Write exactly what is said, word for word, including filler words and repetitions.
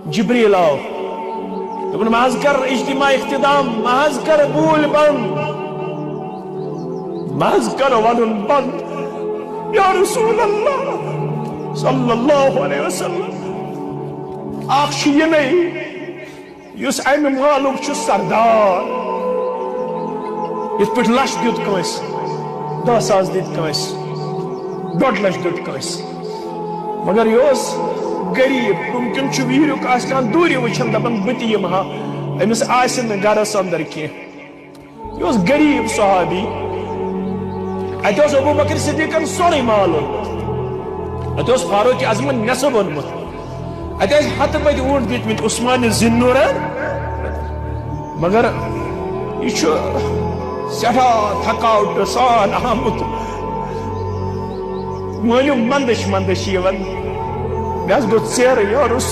جبریل آو۔ دوٚپُن، "مہ حظ کر اجتماع اختتام، مہ حظ کر بوٗلۍ بنٛد، مہ حظ کر ونُن بنٛد، یا رسول اللہ صلی اللہ علیہ وسلم۔ اکھ چھُ یِنَے، یُس امہِ مالُک چھُ سردار۔ یِتھ پٲٹھۍ لچھ دیُت کٲنٛسہِ، دَہ ساس دِتۍ کٲنٛسہِ، ڈۄڈ لچھ دیُت کٲنٛسہِ، مگر یہِ اوس غریٖب۔ مُمکِن چھُ ویٖریُک آسہِ کانٛہہ دوٗرِ وٕچھان، دَپان، 'بہٕ تہِ یِمہٕ ہا، أمِس آسہِ نہٕ گَرَس اَندَر کینٛہہ۔'" یہِ اوس غریٖب صحابی۔ اَتہِ اوس ابو بکر صدیقن سورُے مال اوٚنمُت۔ اَتہِ اوس فاروق اعظمن نٮ۪صٕب اوٚنمُت۔ اَتہِ ٲسۍ ہتہٕ بٔدۍ اوٗنٹ دِتمٕتۍ عثمان ذی النورن۔ مگر یہِ چھُ سٮ۪ٹھاہ تھکاوٹہٕ سان آمُت۔ مٲنِو، منٛدٕچھ منٛدٕچھ چھِ یِوان۔ مےٚ حظ گوٚو ژیرٕ، یا رسول۔